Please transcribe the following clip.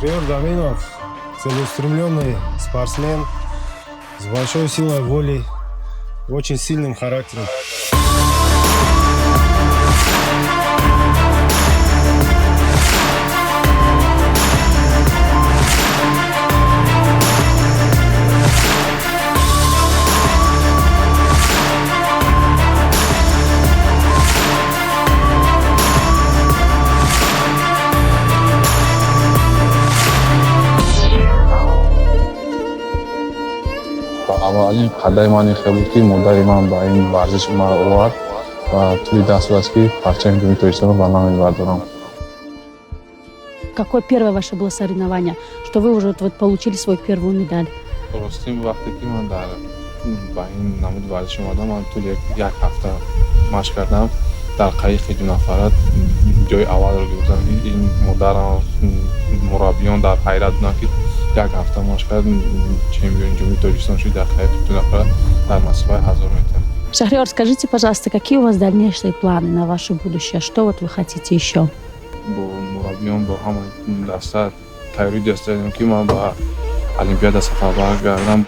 Шахриёр Даминов — целеустремленный спортсмен с большой силой воли, очень сильным характером. Ва аввалин қадами ман ин хел буд, ки модари ман ба ин варзиш маро овард ва тӯли 10 сол аст, ки парчами Ҷумҳурии Тоҷикистонро баланд мебардорам. Какое первое ваше было соревнование, что вы уже вот получили свою первую медаль? Ростин, вақте ки ман дар ба ин намуди варзиш омадам, ман тӯли як ҳафта машқ кардам, дар қайиқи дунафара ҷои аввалро гирифтам. Ин модарам, мураббиён дар ҳайрат буданд, ки як ҳафта машқ кард, чемпиони Ҷумҳурии Тоҷикистон шуд дар қайиқи дунафара дар масофаи 1000 метр. Шахриёр, скажите, пожалуйста, какие у вас дальнейшие планы на ваше будущее? Что вот вы хотите еще? Бо мураббиён, бо ҳама даста тайёрӣ дастаем, ки ман ба Олимпиада сафарбар гардам.